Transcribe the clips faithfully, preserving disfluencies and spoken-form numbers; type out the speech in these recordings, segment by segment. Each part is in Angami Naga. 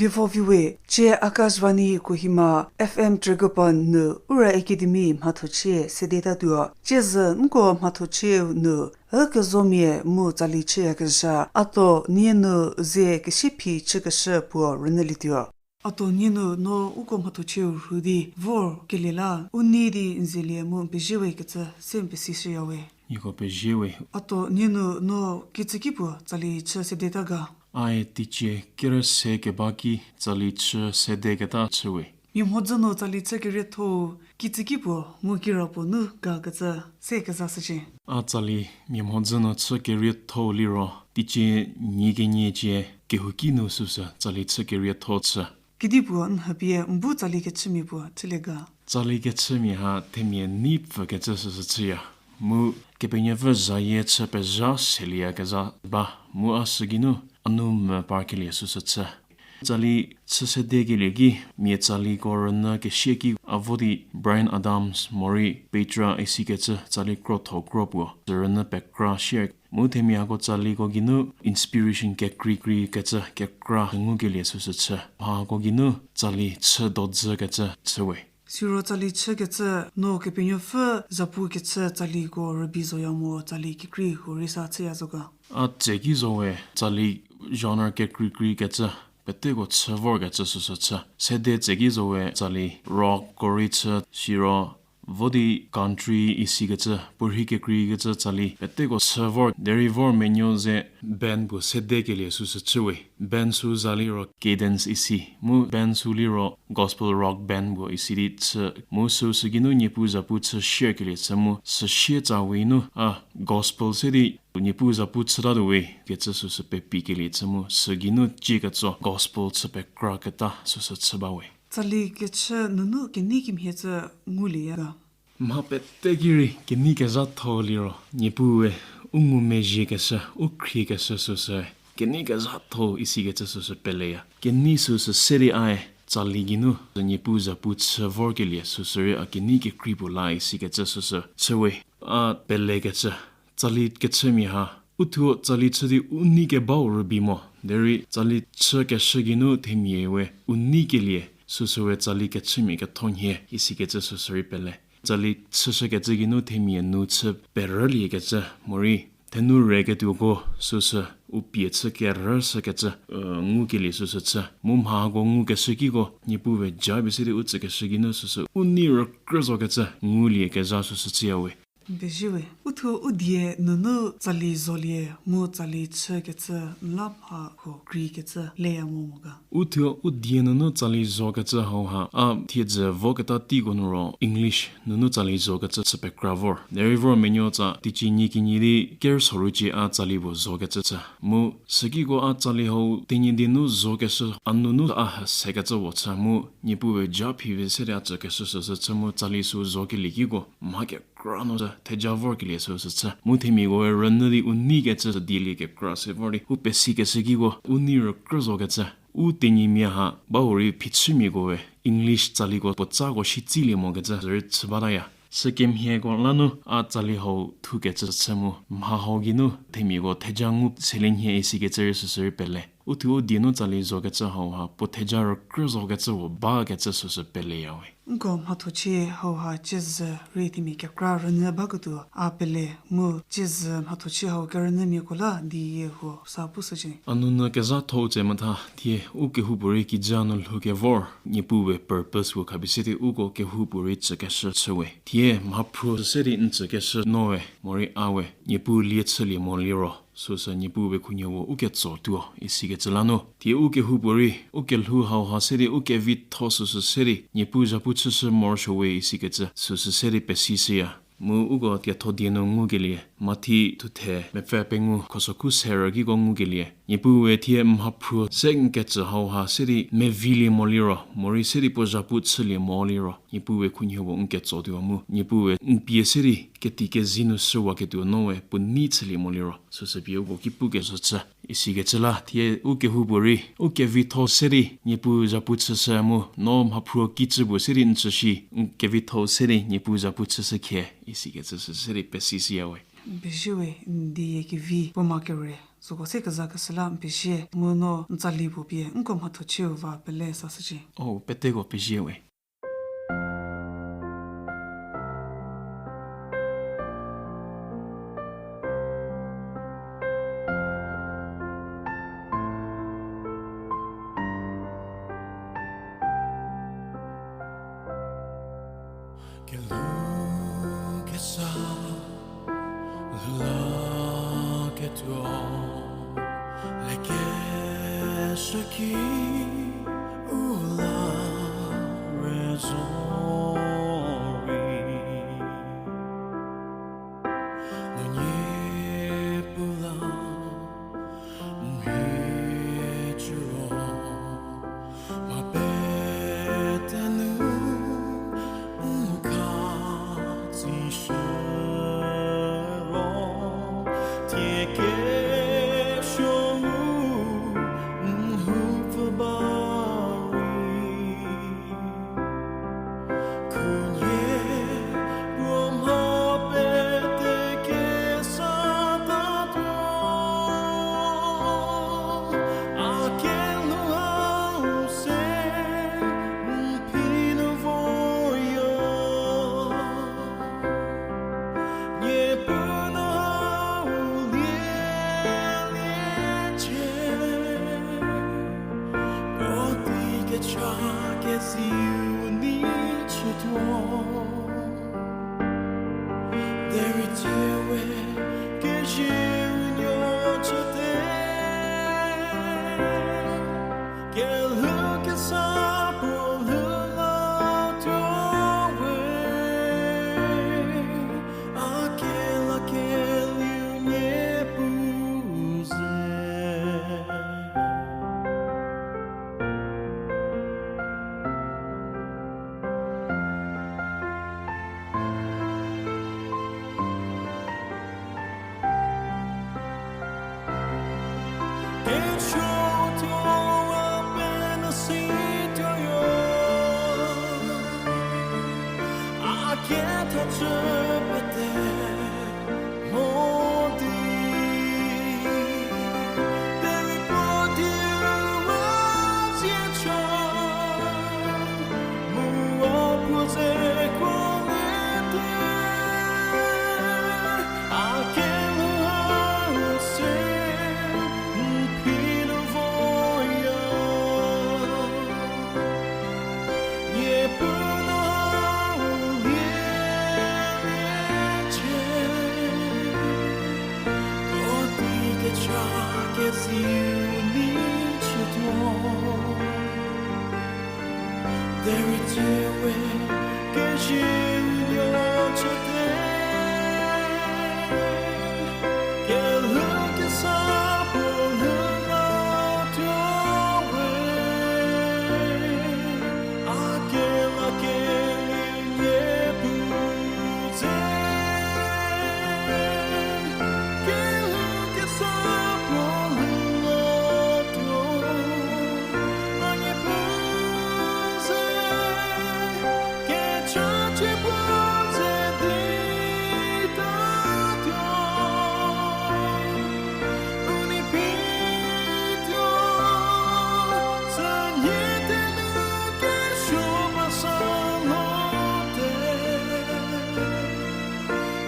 Vivo viwe, cie Akashvani Kohima F M Dragopan nu Ura Academy mhathochie sedetatuo. Cie zü nko mhathochieu nu, ükezomia mu tsali chüyakezha, ato nie nu ze kesiphi chükeshü puo rünyülietuo. Ato nie nu no uko mhathochieu rhu di vor kelie la, u nei di n zelie mu n pezie we kecü se n pesishüya we. Nieko pezie we. Ato nie nu no kicüki puo tsali chü sedeta ga? Ae teicie kerüse keba ki tsali chü sedeketa chü we. Mia mhodzü nu tsali chü kerietho-u kicüki puo mu kirapuo nu ga kecü se kezashücie. A tsali mia mhodzü nu chü kerietho-u liro, teicie nyie kenie cie kehouki nu süsü tsali chü kerietho chü. Kedipuo n hapie n bu tsali kechümia puo chülie ga? Tsali kechümia ha themia neipfükecü süsü chüya. Mu Kepenuopfü zayie chü pezha selieyakezha ba, mu a sügeinu a nou mvü parkelie süsü chü. Tsali chü sedekelie ki, mia tsaliko rünyü kesie ki a vo di Bryan Adams morei Petra isikecü tsali krotho kro puo sü rünyü pekra shie. Mu themia hako tsaliko geinu inspiration kekreikrei kecü kekra ngukelie süsü chü. Mha hako geinu tsali chü dodzü kecü chü we. Siro tsali chükecü no Kepenuopfü zapu kechü tsaliko rübei zoya mo tsali kekrei huorei sa chüya zo ga? A tseki zo we, tsali genre kekreikrei kecü peteko chü vorkecü süsü chü. Sede tseki zo we tsali rockko rei chü, siro vo di country isikecü, puorhi kekreikecü tsali peteko chü vor, derei vor menuo ze band puo sedekelie süsü chü we. Band sü za liro Cadence isi, mu band sü liro gospel rock band puo isi di chü, mu süu sügeinu Niepuu zapu chü share kelie chü mu süsie tsa we nu a gospel se di Niepuu zapu chütatuo we kecü süsü pepikelie chü mu sügeinu cie ketso gospel chü pekraketa süsü chü ba we. Tsali kechü nunu kenei kemhie cü ngulieya ga? Mha pete ki rei kenei kezhatho liro Niepuue u ngumezhiekeshü, u khriekeshü süsü kenei kezhatho isikecü süsü peleya. Kenei süsü se di ae tsali geinu Niepuu zapu chü vorkelie süsü rei a kenei kekrei puo la isikecü süsü chü we. A pelekecü, tsali kechümia ha u thuo tsali chü di u nei kebau rübei mo, derei tsali chükeshü geinu themia we u neikelie süsü we tsali kechümia ketho nhie isikecü süsü rei pele. Tsali chüshükecü geinu themia nu chü perüliekecü morei thenu reketuoko süsü u pie chü kerüshükecü ngukelie süsü chü. Mu mha hako ngukeshü kiko Niepuue ja pie se di u tsükeshü geinu süsü u nei rükrü zokecü nguliekezha süsü chüya we. Pezie we, u thuo u die nunu tsali zolie mu tsali chükecü n la mha hako kreikecü leya mo mo ga? U thuo u die nunu tsali zokecü hauha a thiedzü voketa teiko nu ro English nunu tsali zokecü chü pekra vor. Derei vor menuo tsa teicie nyi kinyi di kerüsuo rucie a tsali puo zokecü chü. Mu sükiko a tsali hau Tenyidie nu zokeshü a nunu a hü sekecü puo chü mu Niepuue ja phi pie se di a tsükeshü süsü chü mu tsali sü zokelie kiko mha kekra nu sü theja vorkelie süsü chü. Mu themiakoe rünyü di u neikecü sü dielie kekra se vor di u pesikeshü kiko u nei rükrü zokecü. U Tenyimia ha bahurei phichümiakoe English tsaliko puotsako shitsilie mokecü sürei chü bataya. Sükemhieko lanu a tsali hau thukecü chü mu mha hau geinu themiako theja ngu selie nhie isikecü rei süsü rei pele. U thuo u die nu tsali zokecü hauha puo theja rükrü zokecü puo bakecü süsü peleya we. Nko mhathochie hauha ciezü rei themia kekra rünyü baketuo a pele mu ciezü mhathochie hau kerünyümiako la di yie huo sa pushücie. A nunyü kezhatho-u tse metha thie u kehoupuorei kijü nu lhou kevor Niepuue purpose puo khapie se di uko kehoupuorei tsükeshü chü we. Thie mhaphruo se di n tsükeshü noe morei a we Niepuu lie chülie mo liro süsü Niepuue khunhie puo u ketsotuo isikecü lanu thie u kehoupuorei u kelhou hauha se di u kevitho süsü se di Niepuu zapu chüshü morosuo we isikecü süsü se di pesishüya. Mu uko ketho die nu ngukelie Mathi thuthe mepfü pengou khosokhu serü kiko ngukelie Niepuue thie mhaphruo se n kecü hauha se di mevilie mo liro morei se di puo zapu chülie mo liro Niepuue khunhie puo n ketsotuo mu Niepuue n pie se di keti kezi nu shüwaketuo noe puo nei chülie mo liro süsü pie uko ki pukeshü chü isikecü la thie u kehoupuorei u kevitho se di Niepuu zapu chüshü mu no mhaphruo kicü puo se di n tsüshi n kevitho se di Niepuu zapu chüshü khe isikecü süsü se di pesishüya we. N pezie we, n die kevi puo ma kere, süko se kezakeshü la n pezie, ngu no n tsali puo pie nko mhathochieu va pele sashücie. O, peteko pezie we. Kelhou kesa lhou la ketuo lekeshüki u la rezorei, no niepu la mhicüro, mha pete nu n khatsishü ro, thie kesuo mu n houpfü ba rei, khunhie puo mha pete kesa tatuo, a kelhou hau se n phi nu voyo. Niepu no hau lieliecie, puotei kecha keziu nei chütuo. Derei tsie we kezie u nuo chüte, kelhou kesa puo lhou la tuo we, a kela kelieu niepu ze. Kesuo tuo a penuo si tuoyo, a kethachü pete mo di, derei puo dieu a ziecha, mu a puo zeko lete, a kelhou hau se n phi nu voyo. Niepu no hau lieliecie, puotei kecha keziu nei chütuo. Derei tsie we kezie u nuo chüte, kelhou kesa puo lhou la tuo we, a kela kelieu niepu ze. Kelhou kesa puo lhou la tuo, a niepu ze, kechachie puo ze di tatuo, u nei phi tuo, sünhie tenu kesuo ba sa lote,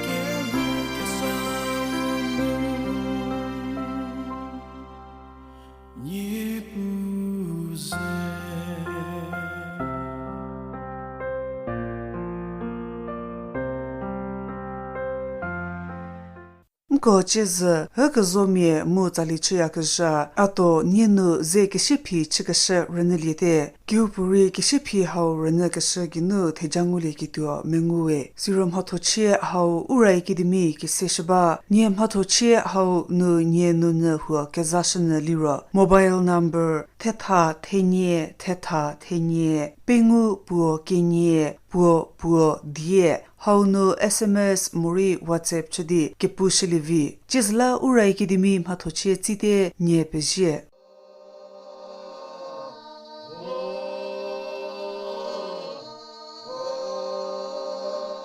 kelhou kesa u nu niepu ze. Nko ciezü hükezomia mu tsali chüyakezha, a tuo nie nu ze kesiephi chükeshü rünyüliete. Kehoupuorei kesiephi hau rünyükeshü geinu theja ngulieketuo mengu we. Siro mhathochie hau Ura Academy keseshü ba, nie mhathochie hau nu nie nunyü huo kezashünyü liro mobile number thetha thenie thetha thenie pengou puo kenie puo puo die hau nu S M S morei WhatsApp chü di kepushülie vi. Ciezüla Ura Academy mhathochie tsite nie pezie.